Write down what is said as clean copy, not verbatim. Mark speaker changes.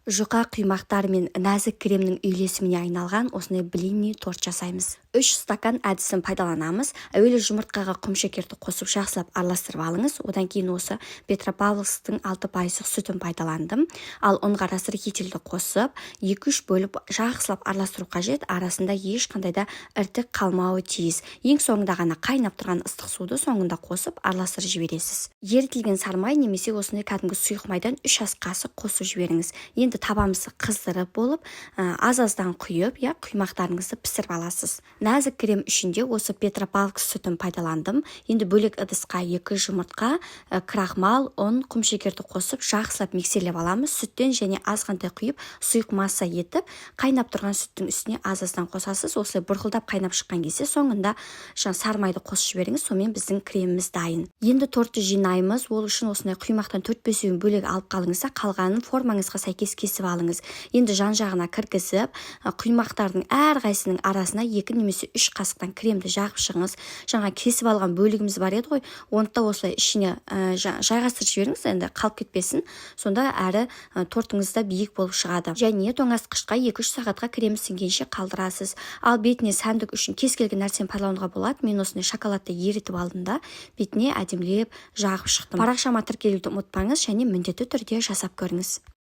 Speaker 1: Жұқа құймақтар мен нәзік кремнің үйлесіміне айналған осындай блинный торт жасаймыз. 3 стакан әдісін пайдаланамыз. Әуелі жұмыртқаға құмшекерді қосып, жақсылап араластырып алыңыз. Одан кейін осы Петропавловсктың 6%-лық сүтін пайдаландым. Ал ұнға растворитель ді қосып, 2-3 бөліп, жақсылап араластыру қажет. Арасында ешқандай да іртік қалмауы тиіс. Ең соңында ғана қайнап тұрған ыстық суды соңында қосып, араластырып жібересіз. Ерітілген сарымай немесе осындай кәдімгі сұйық майдан 3 ас қасық қосып жіберіңіз. Енді табамызды қыздырып болып, аз аздан құйып, иә, құймақтарыңызды пісіріп аласыз. Нәзік крем үшін де осы Петропавловск сүтін пайдаландым. Енді бөлек ыдысқа екі жұмыртқа, крахмал, ұн, құмшекерді қосып, жақсылап миксерлеп аламыз. Сүттен және азғантай құйып, сұйық масса етіп, қайнап тұрған сүттің үстіне аз аздан қосасыз. Осылай бұрқылдап қайнап шыққан кезде соңында жаңа сары майды қосып жіберіңіз. Сонымен біздің креміміз дайын. Енді тортты жинаймыз. Ол үшін осындай құймақтан төрт бесеуін бөлек алып қалыңыз да, қалғанын формаңызға сәйкес кесіп алыңыз. Енді жан жағына кіргізіп, құймақтардың әрқайсысының арасына 2 немесе 3 қасықтан кремді жағып шығыңыз. Жаңа кесіп алған бөлігіміз бар еді ғой, оны да осылай ішіне жайғастырып жіберіңіз, енді қалып кетпесін. Сонда әрі тортыңыз да биік болып шығады. Және тоңазытқышқа 2-3 сағатқа крем сіңгенше қалдырасыз. Ал бетіне сәндік үшін кез келген нәрсені пайдалануға болады. Мен осындай шоколадты ерітіп алдым да, бетіне әдемілеп жағып шықтым. Парақшама тіркелуді ұмытпаңыз және міндетті түрде жасап көріңіз.